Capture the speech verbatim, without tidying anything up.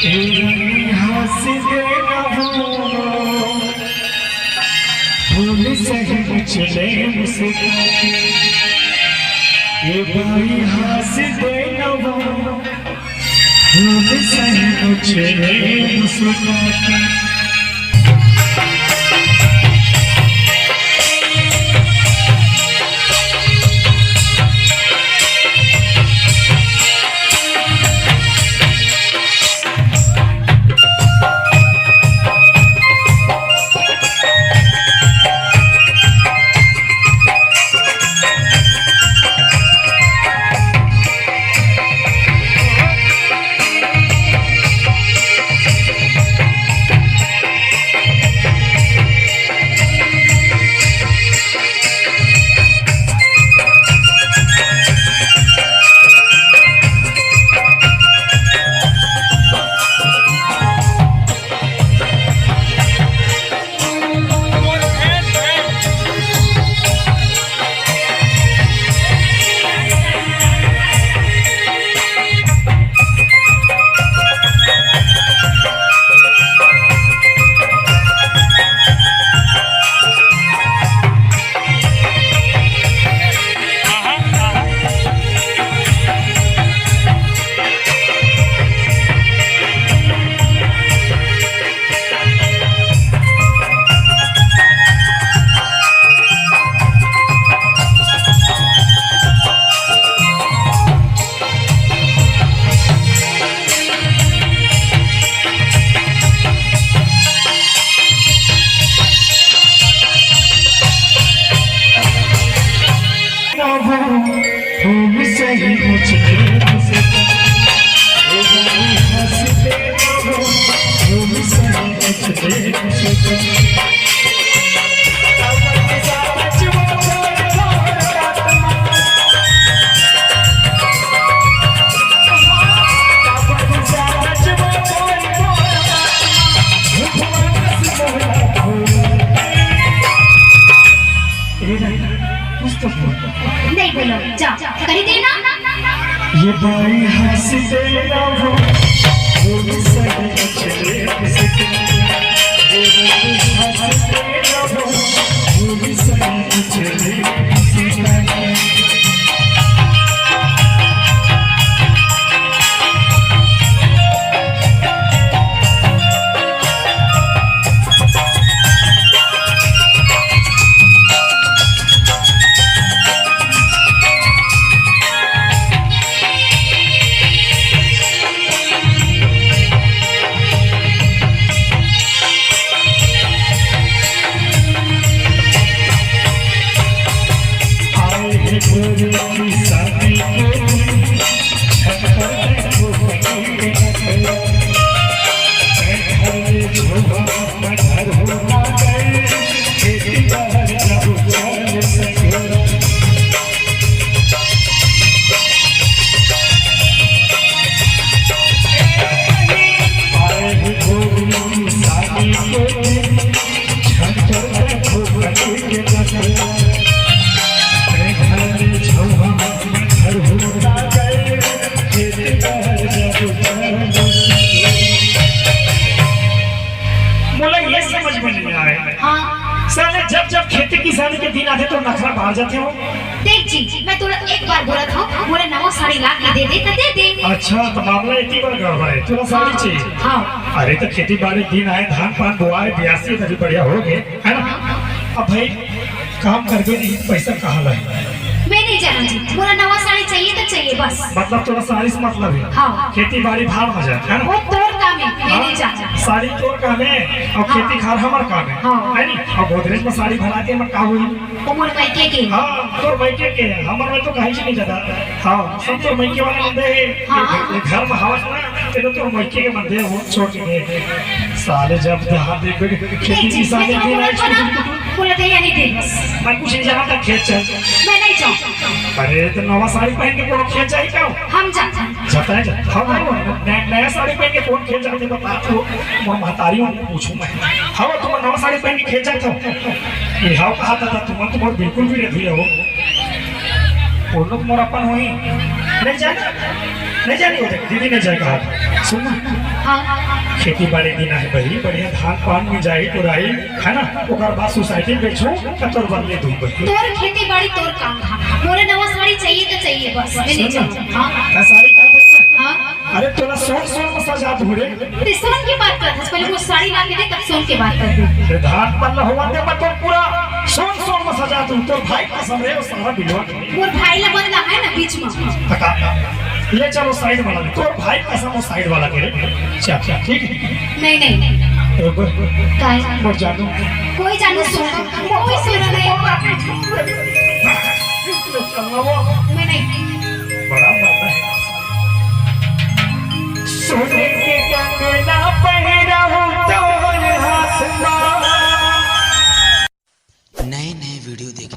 ए रानी हंस दे ना वो, फूल सही मुझले मुस्कान। ए बाई हंस दे ना वो, फूल सही मुझले मुस्कान। ए रानी, कुछ तो बोल। नहीं बोलो, जा, करी देना। ये बाई हंस दे ना वो, वो भी सही अच्छे से। ये बाई हंस दे ना वो, वो भी सही अच्छे से। मोला ये समझ में नहीं आए। हाँ। साले जब जब खेती किसानी के दिन आथे तो नखरा बाढ़ जाथे हो। देख जी, मैं तोला एक बार बोलत हूँ, मोला नवा साड़ी ला के दे दे, त दे दे। अच्छा, तो मामला इतनी बार गड़बड़ है, तोला साड़ी हाँ, चाहिए? हाँ। अरे तो खेती बाड़ी दिन आए, धान पान बोआए, बियासी तभी बढ़िया हो गए, है ना? हाँ। अब भाई काम करबे नहीं, पैसा कहाँ लाए? मैं नहीं जाना जी, मोला नवा साड़ी चाहिए तो चाहिए बस। मतलब तोला साड़ी से मतलब है? हाँ। खेती बाड़ी भाड़ में जाए, है ना? वो तोर काम है, मैं हाँ? नहीं जाना। साड़ी तोर काम है और हाँ। खेती खार हमर काम है, हाँ। है नी? और गोदरेज में साड़ी भरा के हमर का हुई? वो मोर मायके के। हाँ, तोर मायके के, हमर में तो कहीं से नहीं जाता। हाँ, सब तोर मायके वाला मंदे है। हाँ। ये घर में हवस ना, तेरे तो मायके के मंदे है, वो छोड़ के गए। साले जब जहाँ देखो खेती नहीं जी, किसानी मैं तो की बोला लाइफ था ना, बोला था या नहीं दे बस। मैं कुछ नहीं जानता खेत चल। मैं नहीं जाऊँ। अरे तो नवा साड़ी पहन के कोनो खेत जाई का? हम जाते हैं। जाता है, जाता है। हम नया, नया साड़ी पहन के कौन खेत जाते बता तो मोर महतारी हूँ पूछूं मैं। हाँ, तुम नवा साड़ी पहन के खेत जाते हो? ये हाँ कहा था, तुम तुम्हारे बिल्कुल भी नहीं हो। वो लोग मोर अपन होही। नहीं जानी, नहीं जानी वो देख, दीदी नहीं जाए कहा। सुन ना, हाँ। खेती बाड़ी दिन आहे बहिनी, बढ़िया धान पान मिंजाही, टोराही, है ना? ओकर बाद सोसाइटी बेचहूँ, त तोर बदले दूँ बहिनी। तोर खेती बाड़ी, तोर काम धाम। मोरे नवा साड़ी चाहिए तो चाहिए बस, मैं नहीं सुन ना, चाहूँ। हाँ। का साड़ी का था ना? हाँ। अरे तोला सोन सोन में सजा दूँ रे। ते सोन के बात कर, पहले वो साड़ी ला के दे, तब सोन के बात कर। अरे धान पान ला होवा दे, मैं तोर पूरा सोन सोन में सजा दूँ। तोर भाई कसम रे, वो सारा बिलवा के। मोर भाई ला बंद है ना बीच में। हटा, ले चलो साइड वाला। तोर भाई कसम वो साइड वाला के रे। चल, चल, ठीक है। नहीं, नहीं। ए, ब-, काय? मोर जानू। कोई जानू सुन, कोई सुन नहीं। चल, वो। मैं नहीं। बड़ा मजा है। सोने के कंगना पहिराऊं तोर हाथ मा। नए नए वीडियो देखने